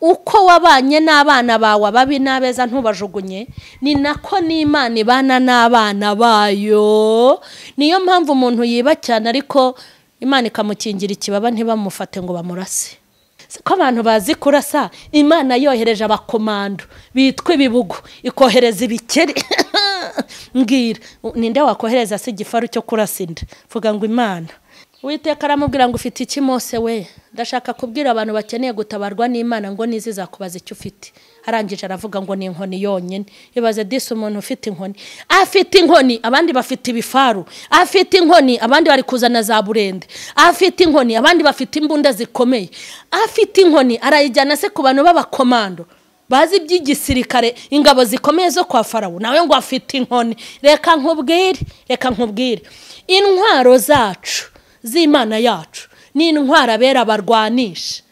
Uko wabanye n'abana bawe ababi n'abeza ntubajugunye, ni nako n'Imana ibana n'abana bayo. Niyo mpamvu umuntu yiba cyane ariko Imana ikamukingira ikibaba ntibamufate ngo bamurase. Ko abantu bazi kurasa, Imana yohereje abakomando bitwa ibibugu, ikohereza ibikeri. Mbwira, ninde wakohereza se igifaru cyo kurasa inda? Vuga ngo Imana. Uwiteka aramubwira ngo ufite iki Mose we? Ndashaka kubwira abantu bakeneye gutabarwa n'Imana ngo nizizakubaza icyo ufite. Arangije aravuga ngo ni inkoni yonyine. Ibaze disi umuntu ufite inkoni. Afite inkoni, abandi bafite ibifaru. Afite inkoni, abandi bari kuzana za burende. Afite inkoni, abandi bafite imbunda zikomeye. Afite inkoni, arayijyana se ku bantu b'abakomando bazi iby'igisirikare, ingabo zikomeye zo kwa Farawo. Nawe ngo afite inkoni. Reka nkubwire, reka nkubwire. Intwaro zacu z'Imana yacu ni intwaro abera barwanisha,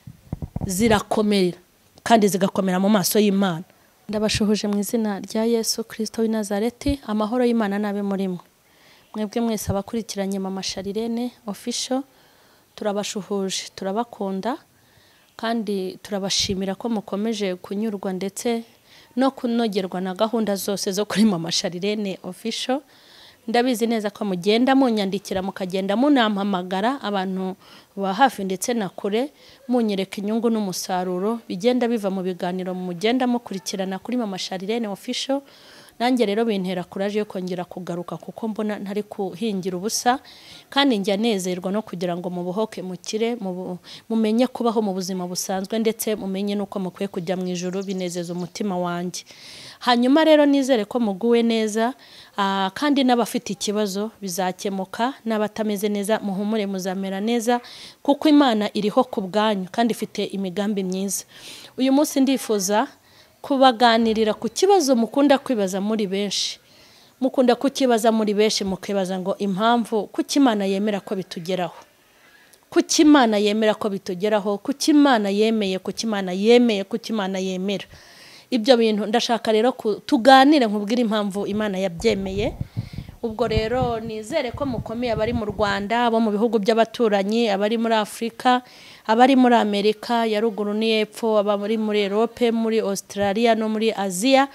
zirakomera kandi zigakomera mu maso y'Imana. Ndabashuhuje mu izina rya Yesu Kristo w'i Nazareti, amahoro y'Imana nabe muri mwe. Mwebwe mwese abakurikiranye Mama Charlene Official, turabashuhuje, turabakunda kandi turabashimira ko mukomeje kunyurwa ndetse no kunogerwa na gahunda zose zo kuri Mama Charlene Official. Ndabizi neza ko mugenda munyandikira, mukagenda munampamagara, abantu ba hafi ndetse na kure, munyereka inyungu n'umusaruro bigenda biva mu biganiro mugenda mukurikirana kuri Mama Charlene Official. Nanjye rero bintera courage yo kongera kugaruka kuko mbona ntari kuhingira ubusa, kandi njya nezerwa no kugira ngo mubohoke mukire, mumenye kubaho mu buzima busanzwe ndetse mumenye nuko mukwiye kujya mu ijuru, binezeza umutima wanjye. Hanyuma rero nizere ko muguwe neza, kandi n'abafite ikibazo bizakemuka, n'abatameze neza muhumure muzamera neza, kuko Imana iriho ku bwanyu kandi ifite imigambi myiza. Uyu munsi ndifuza kubaganirira ku kibazo mukunda kwibaza muri benshi. Mukunda kukibaza muri benshi, mukibaza ngo impamvu kuki Imana yemera ko bitugeraho. Kuki Imana yemera ko bitugeraho, kuki Imana yemeye, kuki Imana yemeye, kuki Imana yemera. Ibyo bintu ndashaka rero tuganire nkubwire impamvu Imana yabyemeye. Ubwo rero nizere ko mukomeye, abari mu Rwanda, abo mu bihugu by'abaturanyi, abari muri Afrika, abari muri Amerika ya ruguru n'iyepfo, abari muri Europe, muri Australia no muri Aziya.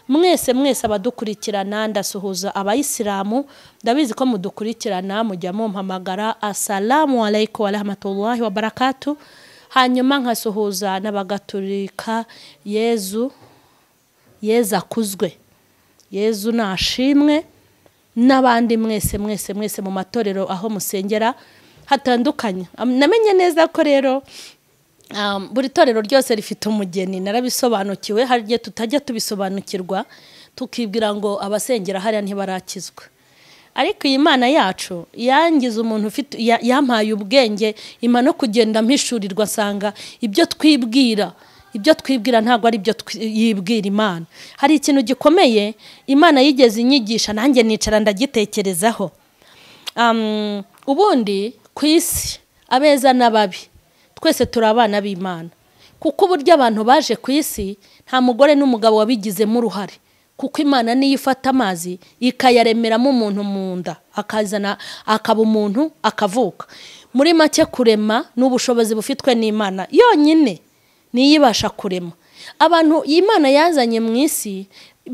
Mwese mwese abadukurikirana, ndasuhuza abayisilamu, ndabizi ko mudukurikirana, mujya mumpamagara, assalamu alaikum wa rahmatullahi wa barakatuh. Hanyuma nkasuhuza n'abagatulika, Yezu, Yezu akuzwe, Yezu nashimwe, n'abandi mwese mwese mwese mu matorero aho musengera hatandukanye. Namenye neza ko rero buri torero ryose rifite umugeni, narabisobanukiwe. Hari igihe tutajya tubisobanukirwa tukibwira ngo abasengera hariya ntibarakizwa, ariko iyi Imana yacu yangize umuntu ufite, yampaye ubwenge, ima no kugenda mpishurirwa, asanga ibyo twibwira, ibyo twibwira ntabwo ari byo yibwira Imana. Hari ikintu gikomeye Imana yigeze inyigisha, nanjye nicara ndagitekerezaho. Ubundi ku isi abeza n'ababi twese turi abana b'Imana, kuko uburyo abantu baje ku isi nta mugore n'umugabo wabigizemo uruhare, kuko Imana niyo ifata amazi ikayaremeramo umuntu mu nda, akazana akaba umuntu akavuka. Muri make kurema n'ubushobozi bufitwe n'Imana yonyine, niyibasha kurema. Abantu Imana yazanye mu isi,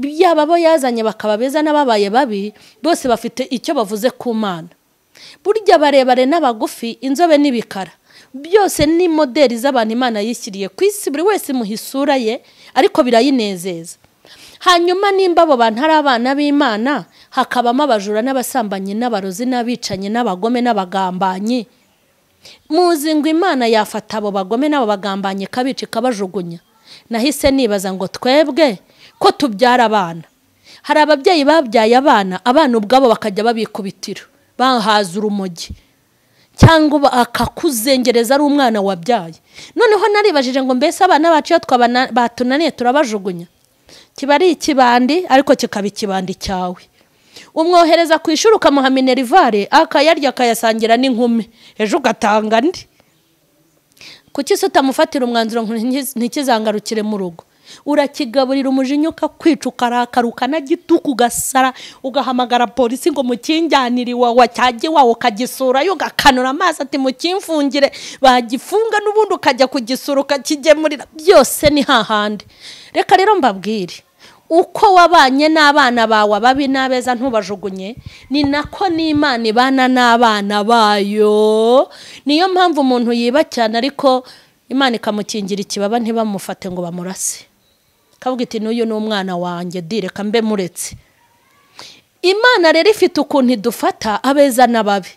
yaba abo yazanye bakaba beza n'ababaye babi, bose bafite icyo bavuze ku Mana. Burya barebare n'abagufi, inzobe n'ibikara, byose ni modeli z'abantu Imana yishyiriye ku isi, buri wese muha isura ye, ariko birayinezeza. Hanyuma nimba abo bantu ari abana b'Imana, hakabamo abajura n'abasambanyi n'abarozi n'abicanyi n'abagome n'abagambanyi, muzi ngo Imana yafata abo bagome n'abo bagambanyi kabica ikabajugunya? Nahise nibaza ngo twebwe ko tubyara abana, hari ababyeyi babyaye abana, abana ubwabo bakajya babikubitira bahaza urumogi, cyangwa akakuzengereza ari umwana wabyaye. Noneho naribajije ngo mbese abana bacu iyo batunaniye turabajugunya? Kiba ari ikibandi ariko kikaba ikibandi cyawe. Umwohereza ku ishuri ukamuha minerivare, akayarya akayasangira n'inkumi, ejo ugatanga andi. Kuki se utamufatira umwanzuro ntikizangarukire mu rugo? Urakigaburira umujinya ukakwica, ukarakara, ukanagituka, ugasara, ugahamagara polisi ngo mukinjyanire iwawa cyajye wawo, ukagisurayo ugakanura amaso ati mukimfungire, bagifunga n'ubundi ukajya kugisura ukakigemurira, byose ni hahandi. Reka rero mbabwire, uko wabanye n'abana bawe ababi n'abeza ntubajugunye, ni nako n'Imana ibana n'abana bayo. Niyo mpamvu umuntu yiba cyane ariko Imana ikamukingira ikibaba ntibamufate ngo bamurase, kavuga iti n'uyu ni umwana wanjye di, reka mbe muretse. Imana rero ifite ukuntu idufata abeza n'ababi.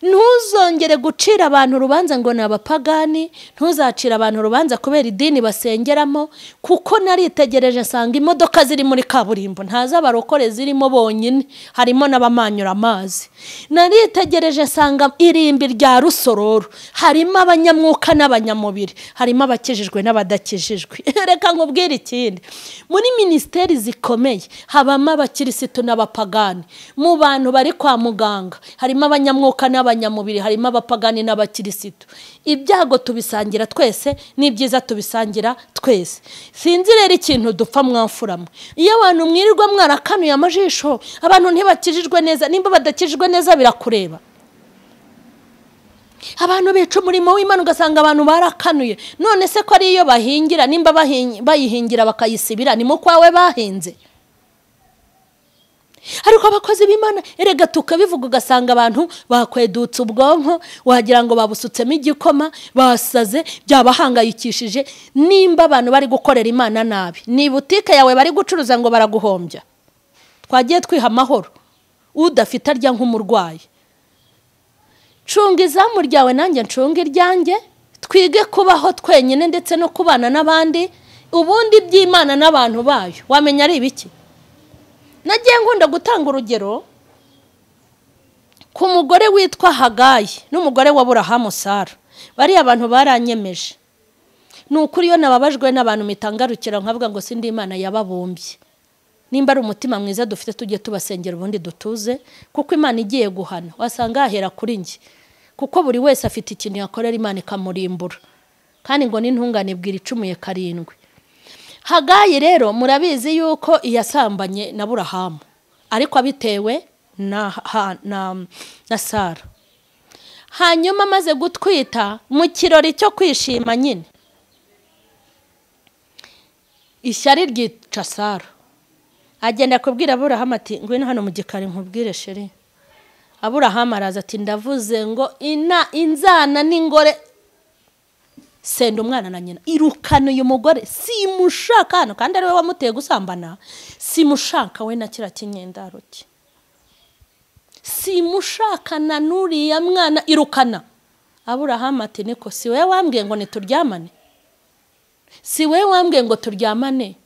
Ntuzongere gucira abantu urubanza ngo ni abapagani, ntuzacira abantu urubanza kubera idini basengeramo, kuko naritegereje nsanga imodoka ziri muri kaburimbo ntazabarokore zirimo bonyine, harimo n'abamanyura amazi. Naritegereje nsanga irimbi rya Rusororo harimo abanyamwuka n'abanyamubiri, harimo abakijijwe n'abadakijijwe. Reka nkubwire ikindi, muri minisiteri zikomeye habamo abakirisitu n'abapagani, mu bantu bari kwa muganga harimo abanyamwuka n'abanyamubiri, harimo abapagani n'abakirisitu. Ibyago tubisangira twese n'ibyiza tubisangira twese. Sinzi rero ikintu dupfa mwamfuramo. Iyo abantu mwirirwa mwarakanuye amajisho, abantu ntibakijijwe neza, nimba badakijijwe neza birakureba. Abantu bica umurimo w'Imana ugasanga abantu barakanuye. None se ko ari iyo bahingira, nimba bayihingira bakayisibira, ni mu kwawe bahinze? Ariko abakozi b'Imana erega tukabivuga ugasanga abantu bakwedutse ubwonko, wagira ngo babusutsemo igikoma, basaze, byabahangayikishije. Nimba abantu bari gukorera Imana nabi, ni butike yawe bari gucuruza ngo baraguhombya. Twagiye twiha amahoro, udafite arya nk'umurwayi. Cunga izamu ryawe nanjye ncunga iryanjye, twige kubaho twenyine ndetse no kubana n'abandi. Ubundi by'Imana n'abantu bayo wamenya ari ibiki? Nagiye nkunda gutanga urugero ku mugore witwa Hagayi n'umugore wa Aburahamu Sara. Bariya abantu baranyemeje. Ni ukuri iyo nababajwe n'abantu mitangarukira nkavuga ngo sindi Imana yababumbye. Nimba ari umutima mwiza dufite tujye tubasengera ubundi dutuze, kuko Imana igiye guhana wasanga hahera kuri njye, kuko buri wese afite ikintu yakorera Imana ikamurimbura, kandi ngo n'intungane bwira icumuye karindwi. Hagayi rero murabizi yuko iyasambanye na Aburahamu, ariko abitewe na Sara. Hanyuma amaze gutwita mu kirori cyo kwishima nyine, ishyari ryica Sara. Agenda kubwira Aburahamu ati ngwino hano mu gikari nkubwire sheri. Aburahamu araza ati ndavuze ngo inzana n'ingore, senda umwana na nyina, irukana uyu mugore, simushaka hano, kandi ari we wamuteye gusambana, simushaka we na kira kinyendaro cye, simushaka na nuriya mwana, irukana. Aburahamu ati niko, si we wambwiye ngo nituryamane? Si we wambwiye ngo turyamane?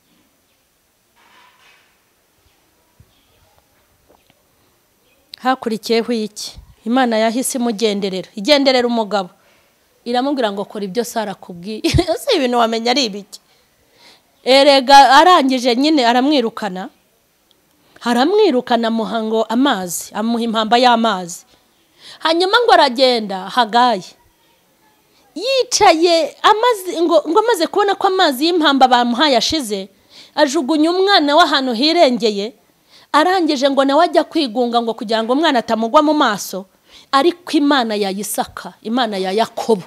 Hakurikiyeho iki? Imana yahise imugenderera, igenderera umugabo, iramubwira ngo kora ibyo Sara akubwiye. Ese ibintu wamenya ari ibiki? Erega arangije nyine aramwirukana, amuha ngo amazi, amuha impamba y'amazi. Hanyuma ngo aragenda Hagayi yicaye amazi, ngo amaze kubona ko amazi y'impamba bamuhaye ashize, ajugunya umwana w'ahantu hirengeye. Arangije ngo nawe ajya kwigunga ngo kugira ngo umwana atamugwa mu maso. Ariko Imana ya Isaka, Imana ya Yakobo,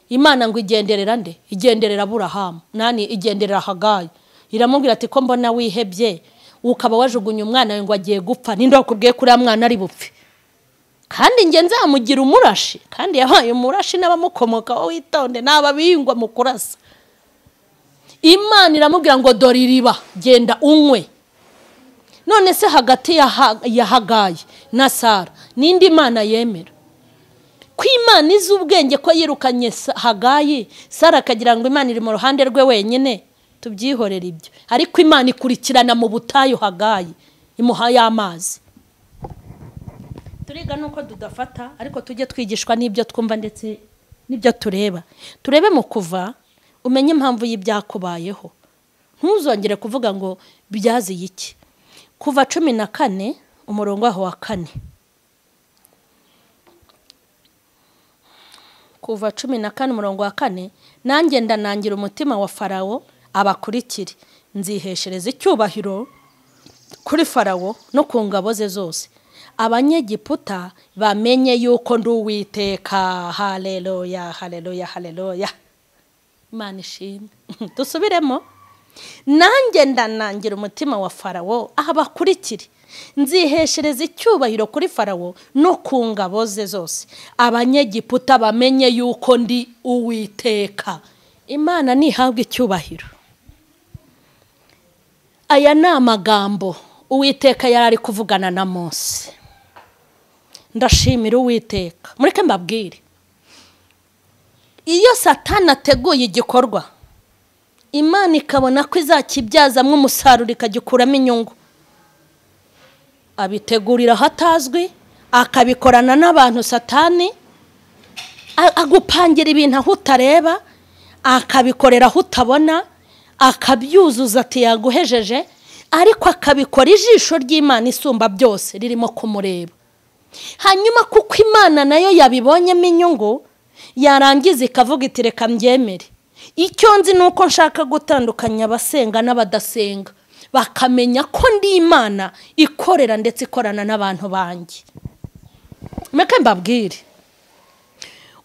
Imana ngo igenderera nde? Igenderera Aburahamu, nani igenderera Hagayi. Iramubwira ati ko mbona wihebye, ukaba wajugunya umwana we ngo agiye gupfa, ninde wakubwiye kuri mwana ari bupfe? Kandi nge nzamugira umurashi. Kandi yabaye umurashi n'abamukomokaho, witonde n'ababingwa mu kurasa. Imana iramubwira ngo dore iriba, genda unywe. None se hagati ya Hagayi na Sara nindi Imana yemera? Ko Imana izi ubwenge ko yirukanye Hagayi, Sara akagira ngo Imana iri mu ruhande rwe wenyine, tubyihorera ibyo. Ariko Imana ikurikirana mu butayu Hagayi, imuha y'amazi. Turiga nuko tudafata, ariko tujye twigishwa n'ibyo twumva ndetse n'ibyo tureba. Turebe mu kuva, umenye impamvu y'ibyakubayeho. Ntuzongere kuvuga ngo byaziye iki. Kuva 14 umurongo aho wa 4. Kuva 14 umurongo wa 4, nanjye ndanangira umutima wa Farawo abakurikire, nziheshereza icyubahiro kuri Farawo no ku ngabo ze zose, Abanyegiputa bamenye yuko ndi Uwiteka. Haleluya, haleluya, haleluya. Imana ishimwe. Dusubiremo. Nanjye ndanangira umutima wa Farawo abakurikire, nziheshereza icyubahiro kuri Farawo no ku ngabo ze zose, Abanyegiputa bamenye yuko ndi Uwiteka. Imana ntihabwe icyubahiro. Aya ni amagambo Uwiteka yari ari kuvugana na Mose. Ndashimira Uwiteka. Mureke mbabwire, iyo Satani ateguye igikorwa, Imana ikabona ko izakibyazamo umusaruro ikagikuramo inyungu, abitegurira ahatazwi, akabikorana n'abantu. Satani agupangira ibintu aho utareba, akabikorera aho utabona, akabyuzuza ati yaguhejeje, ariko akabikora ijisho ry'Imana isumba byose ririmo kumureba. Hanyuma kuko Imana nayo yabibonyemo inyungu, yarangiza ikavuga iti reka mbyemere. Icyo nzi ni uko nshaka gutandukanya abasenga n'abadasenga, bakamenya ko ndi Imana ikorera ndetse ikorana n'abantu banjye. Mureke mbabwire,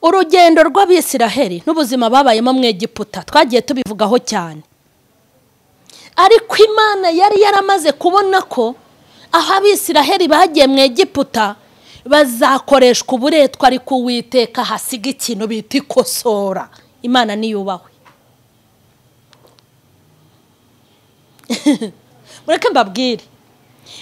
urugendo rw'Abisiraheli n'ubuzima babayemo mu Egiputa twagiye tubivugaho cyane, ariko Imana yari yaramaze kubona ko aho Abisiraheli bagiye mu Egiputa bazakoreshwa uburetwa, ariko Uwiteka hasiga ikintu bita ikosora. Imana niyubahwe. Mureke mbabwire,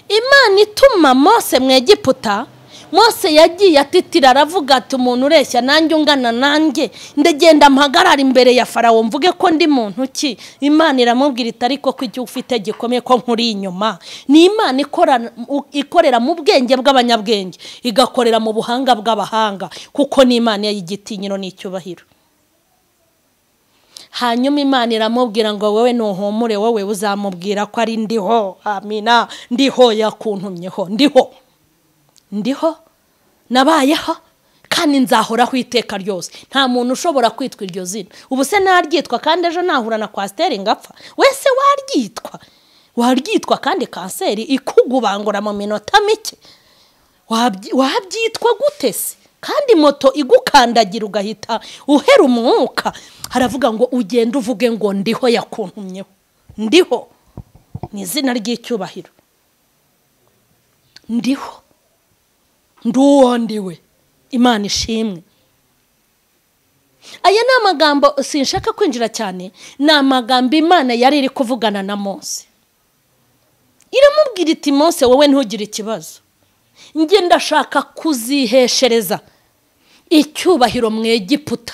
Imana ituma Mose mu Egiputa. Mose yagiye atitira aravuga ati umuntu ureshya nanjye ungana nanjye, ndagenda mpagarara imbere ya Farawo mvuge ko ndi muntu ki? Imana iramubwira iti ariko ko icyo ufite gikomeye ko nkuri inyuma. Ni Imana ikorera mu bwenge bw'abanyabwenge, igakorera mu buhanga bw'abahanga, kuko ni Imana y'igitinyiro n'icyubahiro. Hanyuma Imana iramubwira ngo wowe nuhumure, wowe uzamubwira ko ari ndiho. Amina. Ndiho yakuntumyeho, ndiho, ndiho, nabayeho kandi nzahoraho iteka ryose. Nta muntu ushobora kwitwa iryo zina. Ubu se naryitwa kandi ejo nahura na kwasiteri ngapfa? Wese waryitwa, waryitwa kandi kanseri ikugubangura mu minota mike. Wabyitwa gute se? Kandi moto igukandagira ugahita uhera umwuka. Haravuga ngo ugende uvuge ngo ndiho yakuntumyeho. Ndiho ni izina ry'icyubahiro. Ndiho, nduwo ndiwe. Imana ishimwe. Aya ni amagambo sinshaka kwinjira cyane, ni amagambo Imana yari iri kuvugana na Mose. Iramubwira iti Mose wowe ntugire ikibazo, njye ndashaka kuziheshereza icyubahiro mu Egiputa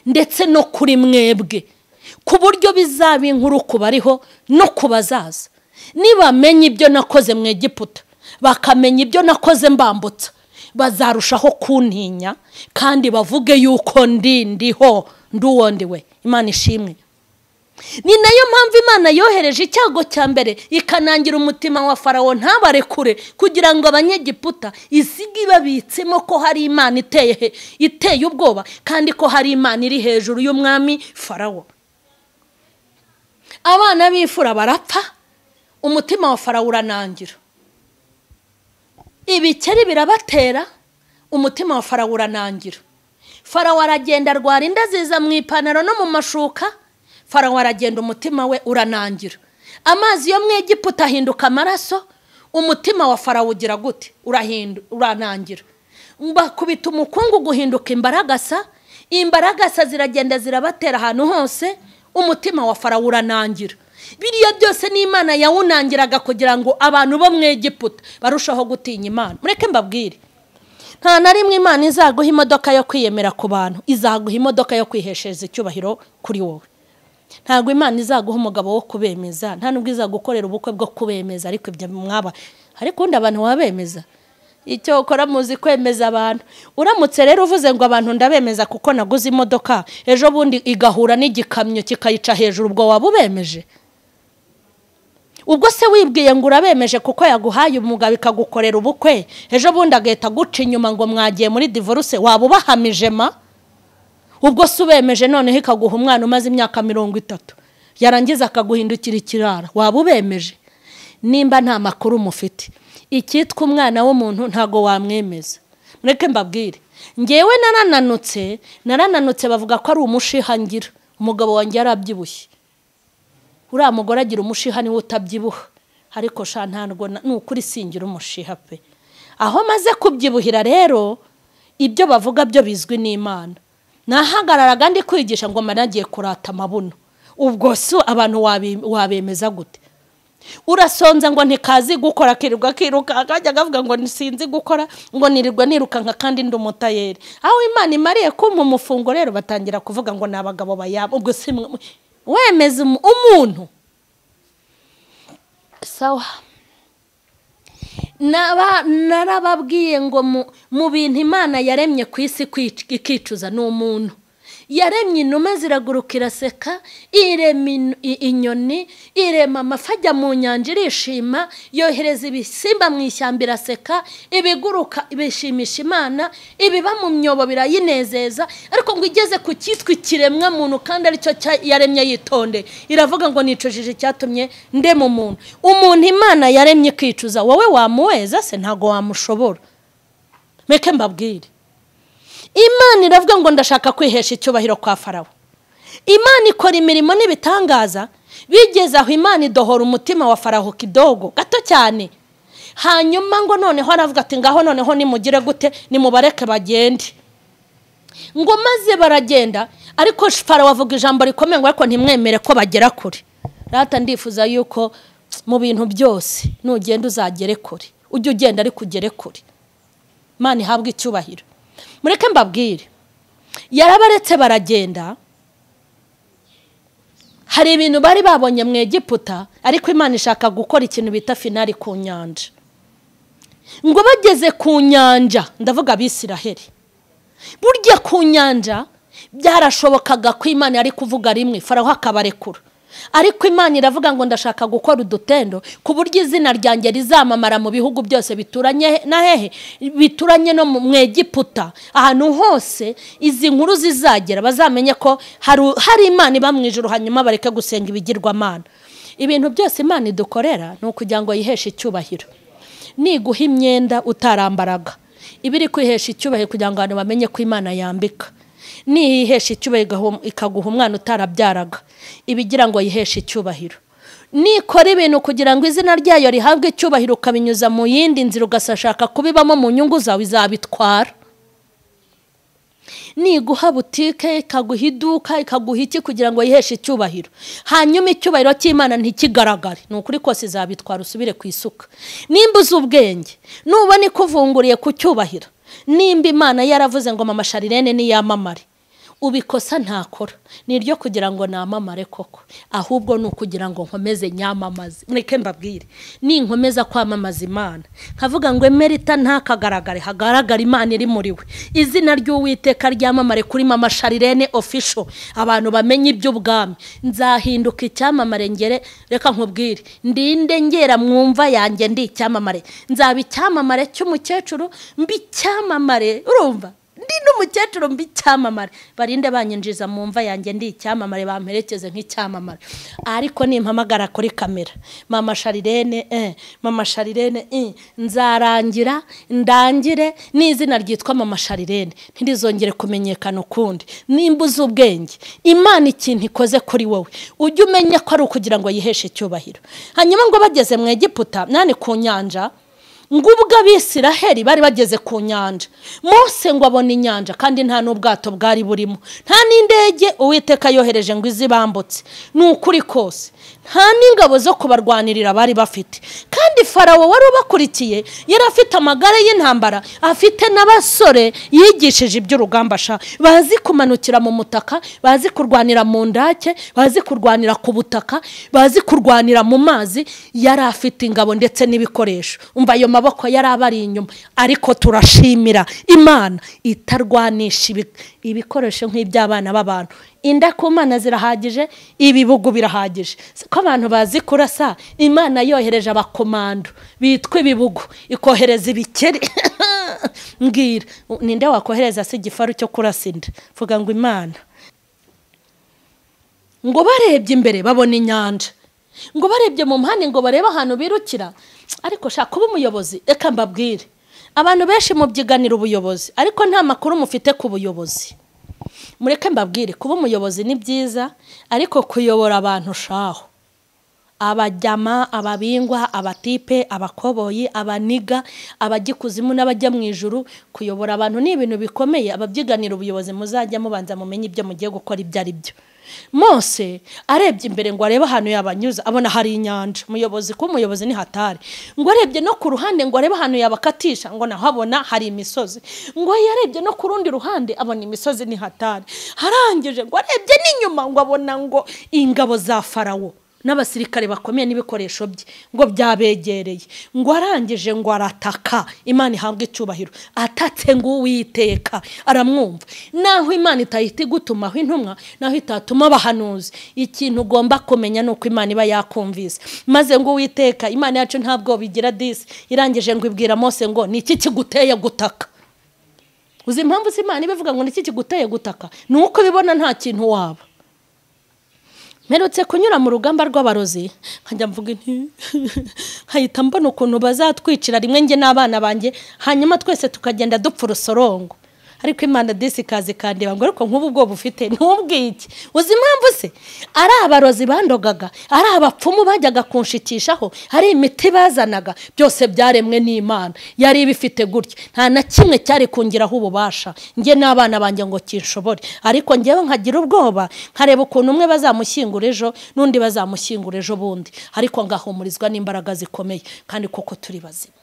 ndetse no kuri mwebwe, ku buryo bizaba inkuru ku bariho no ku bazaza. Nibamenya ibyo nakoze mu Egiputa, bakamenya ibyo nakoze mbambutsa, bazarushaho kuntinya kandi bavuge yuko ndi ndiho, nduwo ndiwe. Imana ishimwe. Ni nayo mpamvu Imana yohereje icyago cya mbere ikanangira umutima wa Farawo ntabarekure, kugira ngo Abanyegiputa isige ibabitsemo ko hari Imana iteye ubwoba, kandi ko hari Imana iri hejuru y'umwami Farawo. Abana b'imfura barapfa, umutima wa Farawo uranangira. Ibikeri birabatera, umutima wa Farawo uranangira. Farawo aragenda arwara inda ziza mu ipantaro no mu mashuka. Farawo aragenda umutima we uranangira. Amazi yo mu Egiputa ahinduka amaraso, umutima wa Farawo ugira gute? Uranangira. Bakubita umukungu guhinduka imbaragasa, imbaragasa ziragenda zirabatera ahantu hose, umutima wa Farawo uranangira. Biriya byose ni Imana yawunangiraga kugira ngo abantu bo mu Egiputa barushaho gutinya Imana. Mureke mbabwire, nta na rimwe Imana izaguha imodoka yo kwiyemera ku bantu, izaguha imodoka yo kwiheshereza icyubahiro kuri wowe. Ntabwo Imana izaguha umugabo wo kubemeza, nta nubwo izagukorera ubukwe bwo kubemeza, ariko ibyo mwaba, ariko undi abantu wabemeza. Icyo ukora muzi kwemeza abantu. Uramutse rero uvuze ngo abantu ndabemeza kuko naguze imodoka, ejo bundi igahura n'igikamyo kikayica hejuru, ubwo waba ubemeje? Ubwo se wibwiye ngo urabemeje kuko yaguhaye umugabo ikagukorera ubukwe, ejo bundi agahita guca inyuma ngo mwagiye muri divorce, waba ubahamije ma? Ubwo se ubemeje noneho ikaguha umwana umaze imyaka 30, Yarangiza akaguhindukira ikirara, waba ubemeje? Nimba nta makuru mufite, icyitwa umwana w'umuntu ntago wamwemeza. Mureke mbabwire, ngewe narananutse bavuga ko ari umushiha ngira. Umugabo wanjye yarabyibushye, uriya mugore agira umushiha niwe utabyibuha, ariko sha ntabwo ni ukuri singira umushiha pe. Aho maze kubyibuhira rero, ibyo bavuga byo bizwi n'Imana. Nahagararaga ndi kwigisha ngo managiye kurata amabuno, ubwo si abantu wabemeza gute? Urasonza ngo ntikazi gukora, akirirwa akiruka, akajya akavuga ngo sinzi gukora, ngo nirirwa nirukanka kandi ndi umutayeri. Aho Imana imariye kumpa umufungo rero batangira kuvuga ngo ni abagabo bayabo. Ubwo si wemeza umuntu? Sawa. Narababwiye ngo mu bintu Imana yaremye ku isi ikicuza ni umuntu. Yaremye inuma ziraguruka iraseka, irema inyoni, irema amafi ajya mu nyanja irishima, yohereza ibisimba mu ishyamba iraseka, ibiguruka bishimisha Imana, ibiba mu myobo birayinezeza. Ariko ngo igeze ku cyitwa ikiremwa muntu kandi aricyo yaremye yitonde, iravuga ngo nicujije icyatumye ndema umuntu. Umuntu Imana yaremye kwicuza, wowe wamuweza se? Ntago wamushobora. Meke mbabwire, Imana iravuga ngo ndashaka kwihesha icyubahiro kwa Farawo. Imana ikora imirimo n'ibitangaza, bigeze aho Imana idohora umutima wa Farawo kidogo gato cyane. Hanyuma ngo noneho aravuga ati ngaho noneho nimugire gute, nimubareke bagende. Ngo maze baragenda, ariko Farawo avuga ijambo rikomeye ngo ariko ntimwemere ko bagera kure. Rata ndifuza yuko mu bintu byose nugenda uzagere kure, ujye ugenda ariko ugere kure. Imana ihabwe icyubahiro. Mureke mbabwire, yarabaretse baragenda. Hari ibintu bari babonye mu Egiputa, ariko Imana ishaka gukora ikintu bita finali ku nyanja. Ngo bageze ku nyanja, ndavuga Abisiraheli, burya ku nyanja byarashobokaga ko Imana yari kuvuga rimwe Farawo akabarekura, ariko Imana iravuga ngo ndashaka gukora udutendo ku buryo izina ryanjye rizamamara mu bihugu byose bituranye na hehe, bituranye no mu Egiputa, ahantu hose izi nkuru zizagera bazamenye ko hari Imana iba mu ijuru, hanyuma bareke gusenga ibigirwamana. Ibintu byose Imana idukorera ni ukugira ngo yiheshe icyubahiro. Niguha imyenda utarambaraga, ibiri kwihesha icyubahiro kugira ngo abantu bamenye ko Imana yambika. Nihesha icyubahiro ikaguha umwana utarabyaraga, ibigira ngo yiheshe icyubahiro. Nikora ibintu kugira ngo izina ryayo rihabwe icyubahiro, ukabinyuza mu yindi nzira ugasashaka kubibamo mu nyungu zawe, izabitwara. Niguha butike, ikaguha iduka, ikaguha iki kugira ngo yiheshe icyubahiro, hanyuma icyubahiro cy'Imana ntikigaragare, ni ukuri kose izabitwara usubire ku isuka. Nimba uzi ubwenge, nubona ikuvunguriye ku cyubahiro, nimba Imana yaravuze ngo mama Sharirene niyamamare, ubikosa ntakora niryo kugira ngo namamare koko, ahubwo ni ukugira ngo nkomeze nyamamaze. Mureke mbabwire, ninkomeza kwamamaza Imana nkavuga ngo Emerita ntakagaragare, hagaragara Imana iri muri we, izina ry'Uwiteka ryamamare kuri mama Sharirene official, abantu bamenye iby'ubwami, nzahinduka icyamamare. Ngere reka nkubwire, ndinde ngera mwumva yanjye ndi icyamamare, nzaba icyamamare cy'umukecuru, mbi icyamamare, urumva ndi n'umukecuru mbi icyamamare, barinde banyinjiza mu mva yanjye ndi icyamamare, bamperekeze nk'icyamamare. Ariko nimpamagara kuri kamera mama Sharirene, mama Sharirene, nzarangira ndangire n'izina ryitwa mama Sharirene ntirizongere kumenyekana ukundi. Nimba uzi ubwenge, Imana ikintu ikoze kuri wowe ujye umenya ko ari ukugira ngo yiheshe icyubahiro. Hanyuma ngo bageze mu Egiputa nani ku nyanja, ngo ubwo Abisiraheli bari bageze ku nyanja, Mose ngo abone inyanja kandi nta n'ubwato bwari burimo, nta n'indege Uwiteka yohereje ngo izibambutse, ni ukuri kose nta n'ingabo zo kubarwanirira bari bafite. Kandi Farawo wari ubakurikiye yari afite amagare y'intambara, afite n'abasore yigishije iby'urugamba sha, bazi kumanukira mu mutaka, bazi kurwanira mu ndake, bazi kurwanira ku butaka, bazi kurwanira mu mazi. Yari afite ingabo ndetse n'ibikoresho. Umva ayo maboko yari abari inyuma, ariko turashimira Imana itarwanisha ibikoresho nk'iby'abana b'abantu. Inda ku Mana zirahagije, ibibugu birahagije. Ko abantu bazi kurasa, Imana yohereje abakomando bitwa ibibugu, ikohereza ibikeri. Mbwira, ninde wakohereza se igifaru cyo kurasa inda? Vuga ngo Imana. Ngo barebye imbere babona inyanja, ngo barebye mu mpande ngo barebe ahantu birukira. Ariko shaka kuba umuyobozi, reka mbabwire, abantu benshi mubyiganira ubuyobozi ariko nta makuru mufite ku buyobozi. Mureke mbabwire, kuba umuyobozi ni byiza ariko kuyobora abantu shaho, abajyama, ababingwa, abatipe, abakoboyi, abaniga, abagikuzimu n'abajya mu ijuru, kuyobora abantu ni ibintu bikomeye. Ababyiganira ubuyobozi muzajya mubanza mumenye ibyo mugiye gukora ibyo ari byo. Mose arebye imbere ngo arebe ahantu yabanyuza abona hari inyanja. Umuyobozi ko umuyobozi ni hatari. Ngo arebye no ku ruhande ngo arebe ahantu yabakatisha ngo naho abona hari imisozi. Ngo yarebye no ku rundi ruhande abona imisozi ni hatari. Harangije ngo arebye n'inyuma ngo abona ngo ingabo za Farawo n'abasirikare bakomeye n'ibikoresho bye ngo byabegereye. Ngo arangije ngo arataka, Imana ihabwe icyubahiro. Atatse ngo Uwiteka aramwumva. Naho Imana itahita igutumaho intumwa, naho itatuma abahanuzi, ikintu ugomba kumenya nuko Imana iba yakumvise. Maze ngo Uwiteka Imana yacu ntabwo bigira disi, irangije ngo ibwira Mose ngo ni iki kiguteye gutaka? Uzi impamvu se Imana ibivuga ngo ni iki kiguteye gutaka? Nuko bibona nta kintu waba. Mperutse kunyura mu rugamba rw'abarozi, nkajya mvuga nti nkahita mbona ukuntu bazatwicira rimwe nge n'abana banjye, hanyuma twese tukagenda dupfa urusorongo. Ariko Imana disi kazi kandeba ngo ariko nk'ubu bwo bufite ntubwiki. Uzi impamvu se? Ari abarozi bandogaga, ari abapfumu bajyaga kunshikishaho, ari imiti bazanaga, byose byaremwe n'Imana. Yari ibifite gutya, nta na kimwe cyari kungiraho ububasha nge n'abana banjye ngo kinshobore. Ariko ngewe nkagira ubwoba, nkareba ukuntu umwe bazamushyingura ejo n'undi bazamushyingura ejo bundi, ariko ngahumurizwa n'imbaraga zikomeye kandi koko turi bazima.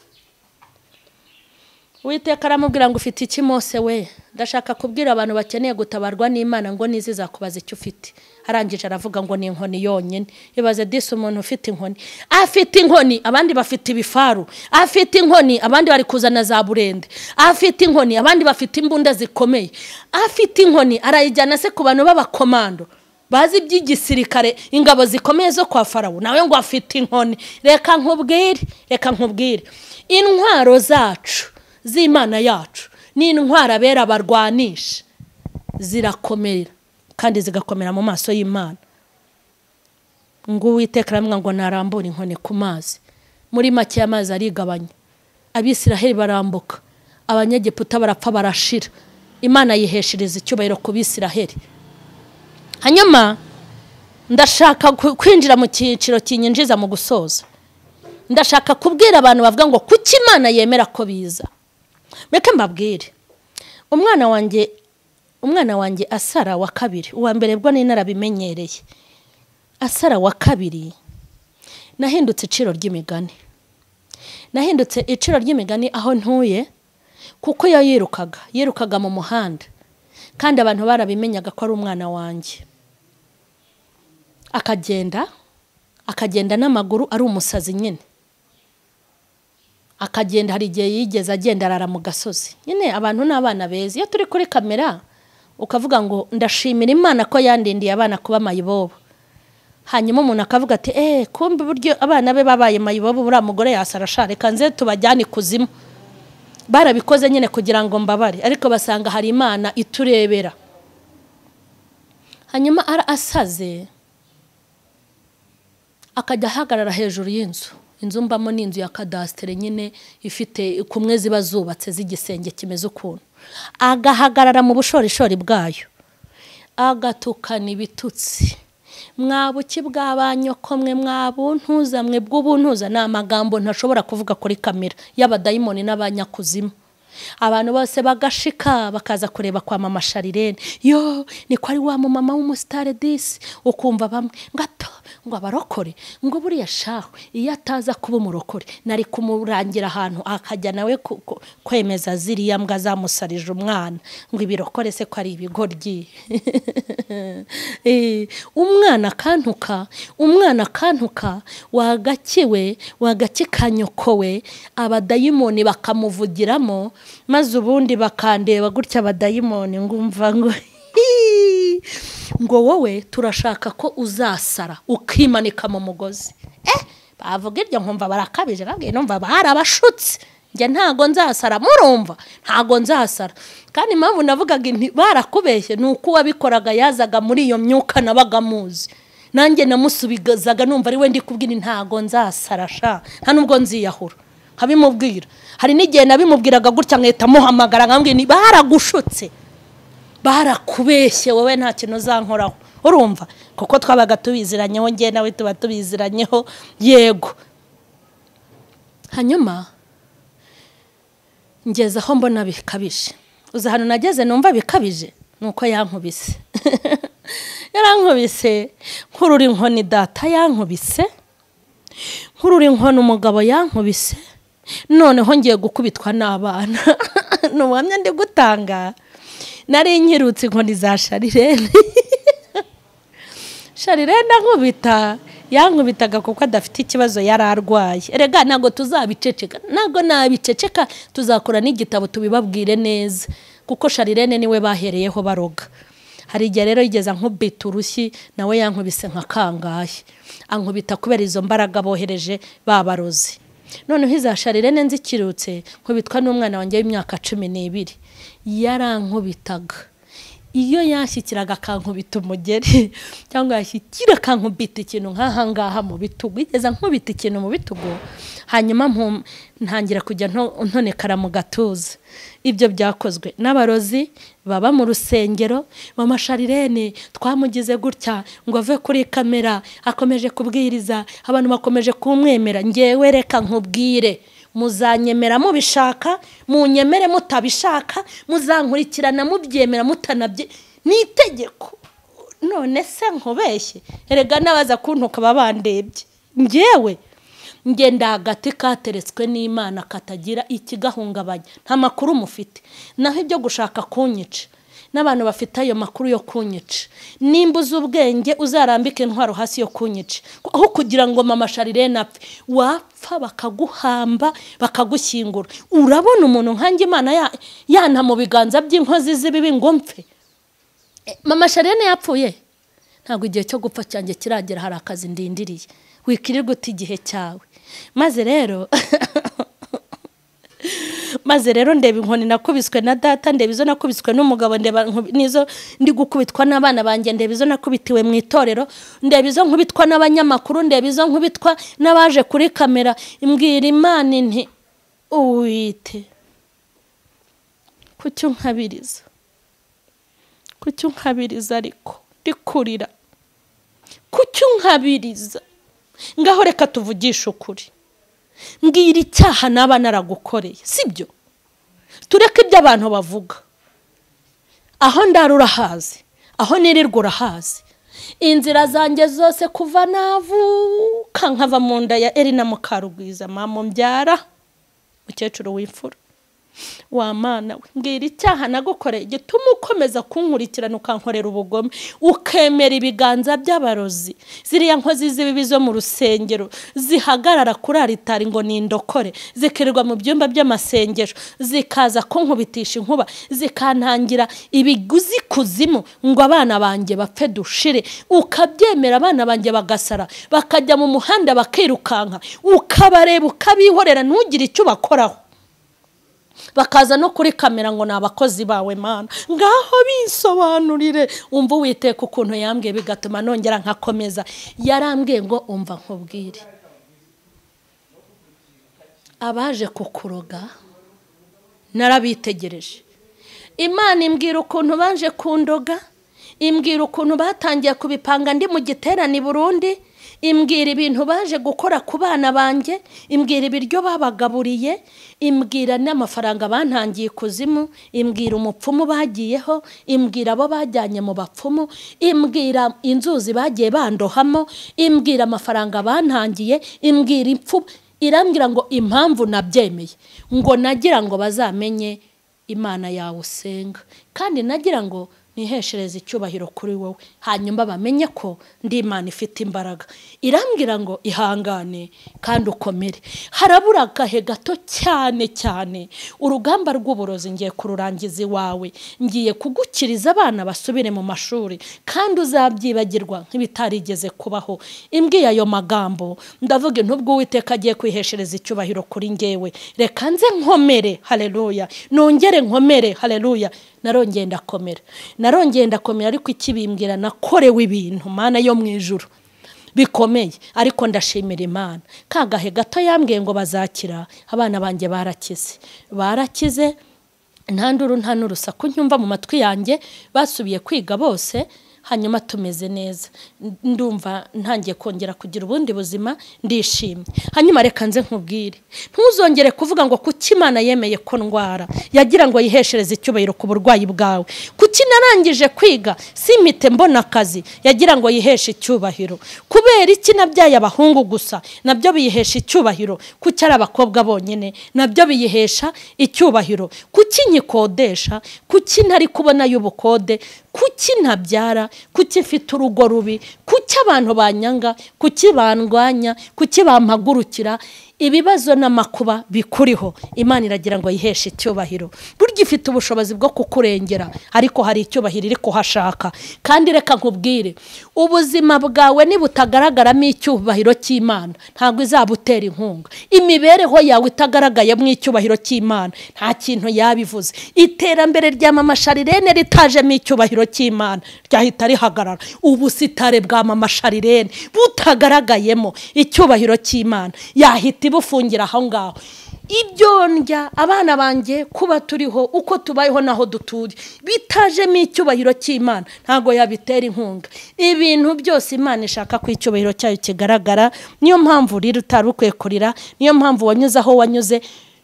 Uwiteka aramubwira ngo ufite iki Mose we? Ndashaka kubwira abantu bakeneye gutabarwa n'Imana ngo nizizakubaza icyo ufite. Arangije aravuga ngo ni inkoni yonyine. Ibaze disi umuntu ufite inkoni. Afite inkoni abandi bafite ibifaru, afite inkoni abandi bari kuzana za burende, afite inkoni abandi bafite imbunda zikomeye, afite inkoni arayijyana se ku bantu b'abakomando bazi iby'igisirikare, ingabo zikomeye zo kwa Farawo, nawe ngo afite inkoni. Reka nkubwire, reka nkubwire, intwaro zacu z'Imana yacu ni intwaro abera barwanisha, zirakomera kandi zigakomera mu maso y'Imana. Ngo Uwiteka aramubwira ngo narambure inkoni ku mazi. Muri make amazi arigabanya, Abisiraheli barambuka, Abanyegiputa barapfa barashira. Imana yiheshereza icyubahiro ku Bisiraheli. Hanyuma ndashaka kwinjira mu cyiciro kinyinjiza mu gusoza. Ndashaka kubwira abantu bavuga ngo kuki Imana yemera ko biza. Meke mbabwire, umwana wanjye Asara wa kabiri, uwa mbere bwo ni narabimenyereye. Asara wa kabiri nahindutse iciro ry'imigani. Nahindutse iciro ry'imigani aho ntuye, kuko yirukaga, yirukaga mu muhanda, kandi abantu barabimenyaga ko ari umwana wanjye. Akagenda, akagenda n'amaguru ari umusazi nyine. Akagenda, hari igihe yigeze agenda arara mu gasozi. Nyine abantu n'abana beza, iyo turi kuri kamera ukavuga ngo ndashimira Imana ko yandindiye abana kuba mayibobo, hanyuma umuntu akavuga ati kumbe buryo abana be babaye mayibobo, buriya mugore yasarasha, reka nze tubajyane ikuzimu. Barabikoze nyine kugira ngo mbabare, ariko basanga hari Imana iturebera. Hanyuma asaze akajya ahagarara hejuru y'inzu. Inzu mbamo ni inzu ya kadastere nyine ifite kumwe ziba zubatse z'igisenge kimeze ukuntu. Agahagarara mu bushorishori bwayo, agatukana ibitutsi. Mwabuki bw'abanyoko mwe, mwabuntuza mwe bw'ubuntuza, ni amagambo ntashobora kuvuga kuri kamera y'abadayimoni n'abanyakuzimu. Abantu bose bagashika bakaza kureba kwa mama Sharirene. Yo, niko ari wa mama w'umusitare disi. Ukumva bamwe ngato ngo abarokore, ngo buriya shaho iyo ataza kuba umurokore nari kumurangira ahantu akajya nawe kwemeza ziriya mbwa zamusarije umwana, ngo ibirokore se ko ari ibigoryi. Umwana kantuka, umwana kantuka wagakiwe, wagakikanyokowe, abadayimoni bakamuvugiramo, maze ubundi bakandeba gutya abadayimoni ngumva ngo ngo wowe turashaka ko uzasara ukimanika mu mugozi. Bavuga ibyo nkumva barakabije, babwiye numva barabashutse. Njye ntago nzasara, murumva ntago nzasara. Kandi impamvu navugaga nti barakubeshye ni uko uwabikoraga yazaga muri iyo myuka nabaga muzi, nanjye namusubizaga numva ari we ndi kubwira ntago nzasara sha, nta nubwo nziyahura nkabimubwira. Hari n'igihe nabimubwiraga gutya nkahita muhamagara nkambwira nti baragushutse, barakubeshye, wowe nta kintu uzankoraho. Urumva kuko twabaga tubiziranyeho, njye nawe tuba tubiziranyeho, yego. Hanyuma ngeze aho mbona bikabije. Uza hano nageze numva bikabije nuko yankubise. Yarankubise nkurura inkoni data yankubise, nkurura inkoni umugabo yankubise, noneho ngiye gukubitwa n'abana. N'ubuhamya ndi gutanga, nari nkirutse inkoni za Sharirene. Sharirene ankubita, yankubitaga kuko adafite ikibazo yari arwaye. Erega ntabwo tuzabiceceka, ntabwo nabiceceka, tuzakora n'igitabo tubibabwire neza, kuko Sharirene niwe bahereyeho baroga. Hari igihe rero yigeze ankubita urushyi, nawe yankubise nka kangahe, ankubita kubera izo mbaraga bohereje babarozi. Noneho iza Sharirene nzikirutse nkubitwa n'umwana wanjye w'imyaka 12, yarankubitaga. Iyo yashyikiraga akankubita umugeri cyangwa yashyikira akankubita ikintu nk'aha ngaha mu bitugu, yigeze ankubita ikintu mu bitugu, hanyuma ntangira kujya ntonekara mu gatuza. Ibyo byakozwe n'abarozi baba mu rusengero. Mama Sharirene twamugize gutya ngo ave kuri kamera, akomeje kubwiriza, abantu bakomeje kumwemera. Ngewe reka nkubwire, muzanyemera mubishaka, munyemere mutabishaka, muzankurikirana mubyemera mutanabye, ni itegeko. None se nkubeshye? Erega nabaza kuntuka babandebye. Ngewe ngenda hagati kateretswe n'Imana katagira ikigahungabanya, nta makuru mufite. Naho ibyo gushaka kunyica, n'abantu bafite ayo makuru yo kunyica, nimba uzi ubwenge uzarambike intwaro hasi yo kunyica, aho kugira ngo mama Sharirene apfe, wapfa bakaguhamba bakagushyingura. Urabona umuntu nkanjye Imana yana mu biganza by'inkozi z'ibibi ngo mpfe? Mama Sharirene yapfuye, ntabwo igihe cyo gupfa cyanjye kiragera, hari akazi ndindiriye, wikirirwa uta igihe cyawe. Maze rero ndeba inkoni nakubiswe na data, ndeba izo nakubiswe n'umugabo, ndeba nizo ndi gukubitwa n'abana banjye, ndeba izo nakubitiwe mu itorero, ndeba izo nkubitwa n'abanyamakuru, ndeba izo nkubitwa n'abaje kuri kamera. Imbwira Imana nti uwite, kuki unkabiriza, kuki unkabiriza, ariko ndikurira, kuki unkabiriza? Ngaho reka tuvugishe ukuri, mbwira icyaha naba naragukoreye, sibyo? Tureke ibyo abantu bavuga. Aho ndara urahazi, aho nirirwa urahazi, inzira zanjye zose kuva navuka nkava mu nda ya Erina Mukarugwiza, mama mbyara, mukecuru w'imfura, wa Mana we, mbwira icyaha nagukoreye gituma ukomeza kunkurikirana ukankorera ubugome, ukemera ibiganza by'abarozi, ziriya nkozi z'ibibi zo mu rusengero zihagarara kuri aritari ngo nindokore, zikirirwa mu byumba by'amasengesho, zikaza kunkubitisha inkuba, zikantangira ibiguzi kuzimu ngo abana banjye bapfe dushire, ukabyemera abana banjye bagasara, bakajya mu muhanda bakirukanka, ukabareba ukabihorera ntugire icyo bakoraho, bakaza no kuri kamera ngo ni abakozi bawe Mana. Ngaho bisobanurire. Umva Uwiteka ukuntu yambwiye bigatuma nongera nkakomeza. Yarambwiye ngo umva nkubwire, abaje kukuroga narabitegereje. Imana imbwira ukuntu baje kundoga, imbwira ukuntu batangiye kubipanga ndi mu giterane i Burundi, imbwira ibintu baje gukora ku bana banjye, imbwira ibiryo babagaburiye, imbwira n'amafaranga bantangiye ikuzimu, imbwira umupfumu bagiyeho, imbwira abo bajyanye mu bapfumu, imbwira inzuzi bagiye bandohamo, imbwira amafaranga bantangiye, imbwira impfu. Irambwira ngo impamvu nabyemeye, ngo nagira ngo bazamenye Imana yawe usenga, kandi nagira ngo Niheshereze icyubahiro kuri wowe, hanyuma bamenye ko ndi Imana ifite imbaraga. Irambwira ngo ihangane kandi ukomere. Harabura agahe gato cyane cyane, urugamba rw'uburozi ngiye kururangiza iwawe, ngiye kugukiriza abana basubire mu mashuri, kandi uzabyibagirwa nk'ibitarigeze kubaho. Imbwiye ayo magambo ndavuga intubwo Uwiteka agiye kwiheshereza icyubahiro kuri ngewe, reka nze nkomere, haleluya, nongere nkomere, haleluya. Narongeye ndakomera, narongeye ndakomera, ariko ikibimbwira nakorewe ibintu Mana yo mu ijuru bikomeye, ariko ndashimira Imana. Kagahe gato yambwiye ngo bazakira, abana banjye barakize, barakize, nta nduru nta n'urusaku nyumva mu matwi yanjye, basubiye kwiga bose, hanyuma tumeze neza. Ndumva ntangiye kongera kugira ubundi buzima, ndishimye. Hanyuma reka nze nkubwire, ntuzongere kuvuga ngo kuki Imana yemeye ko ndwara, yagira ngo yiheshereze icyubahiro ku burwayi bwawe. Kuki narangije kwiga simpite mbona akazi, yagira ngo yiheshe icyubahiro. Kubera iki nabyaye abahungu gusa, nabyo biyihesha icyubahiro. Kuki ari abakobwa bonyine, nabyo biyihesha icyubahiro. Kuki nyikodesha, kuki ntari kubona y'ubukode, kuki ntabyara, kuki mfite urugo rubi, kuki abantu banyanga, kuki bandwanya, kuki bampagurukira. Ibibazo n'amakuba bikuriho, Imana iragira ngo yiheshe icyubahiro. Burya ifite ubushobozi bwo kukurengera, ariko hari icyubahiro iri kuhashaka. Kandi reka nkubwire, ubuzima bwawe nibutagaragaramo icyubahiro cy'Imana, ntabwo izabutera inkunga. Imibereho yawe itagaragayemo icyubahiro cy'Imana, nta kintu yabivuze. Iterambere rya Mama Sharirene ritajemo icyubahiro cy'Imana ryahita rihagarara. Ubusitare bwa Mama Sharirene butagaragayemo icyubahiro cy'Imana, yahita ibufungira aho ngaho. Ibyo ndya, abana banjye kuba turiho uko tubayeho naho dutuye, bitajemo icyubahiro cy'Imana, ntago yabitera inkunga. Ibintu byose Imana ishaka ko icyubahiro cyayo kigaragara. Niyo mpamvu rero utari ukwiye kurira, niyo mpamvu wanyuze aho wanyuze.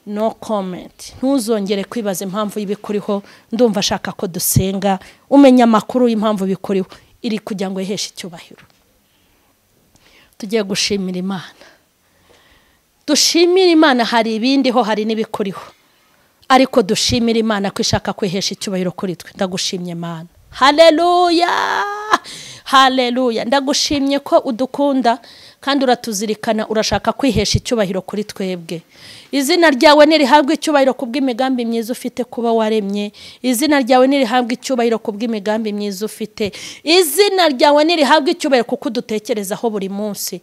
No comment, ntuzongere kwibaza impamvu y'ibikuriho. Ndumva ashaka ko dusenga, umenya amakuru y'impamvu bikuriho, iri kugira ngo iheshe icyubahiro. Tugiye gushimira Imana, dushimira Imana. Hari ibindi ho, hari n'ibikuriho, ariko dushimira Imana ko ishaka kwihesha icyubahiro kuri twe. Ndagushimye Imana, haleluya, haleluya. Ndagushimye ko udukunda kandi uratuzirikana, urashaka kwihesha icyubahiro kuri twebwe. Izina ryawe nirihabwe icyubahiro kubw'imigambi myiza ufite kuba waremye. Izina ryawe nirihabwe icyubahiro kubw'imigambi myiza ufite. Izina ryawe nirihabwe icyubahiro kuko udutekerezaho buri munsi.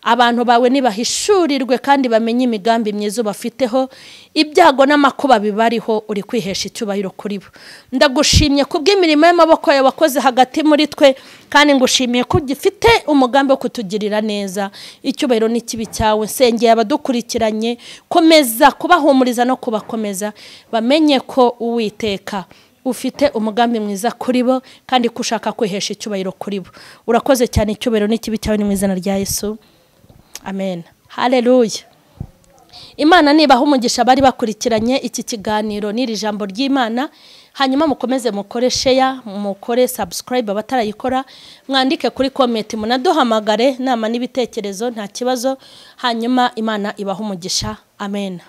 Abantu bawe nibahishurirwe kandi bamenye imigambi myiza bafiteho, ibyago n'amakuba bibariho, uri kwihesha icyubahiro kuri bo. Ndagushimye kubw'imirimo y'amaboko yawe wakoze hagati muri twe, kandi ngushimiye ko ugifite umugambi wo kutugirira neza. Icyubahiro n'ikibi cyawe. Nsengeye abadukurikiranye, komeza kubahumuriza no kubakomeza, bamenye ko Uwiteka ufite umugambi mwiza kuri bo, kandi ko ushaka kwihesha icyubahiro kuri bo. Urakoze cyane. Icyubahiro n'ikibi cyawe ni mu izina rya Yesu, amen. Haleluya. Imana nibaha umugisha bari bakurikiranye iki kiganiro n'iri jambo ry'Imana. Hanyuma mukomeze mukore share, mukore subscribe abatarayikora, mwandike kuri comment, munaduhamagare nama n'ibitekerezo, nta kibazo. Hanyuma Imana ibaha umugisha, amen.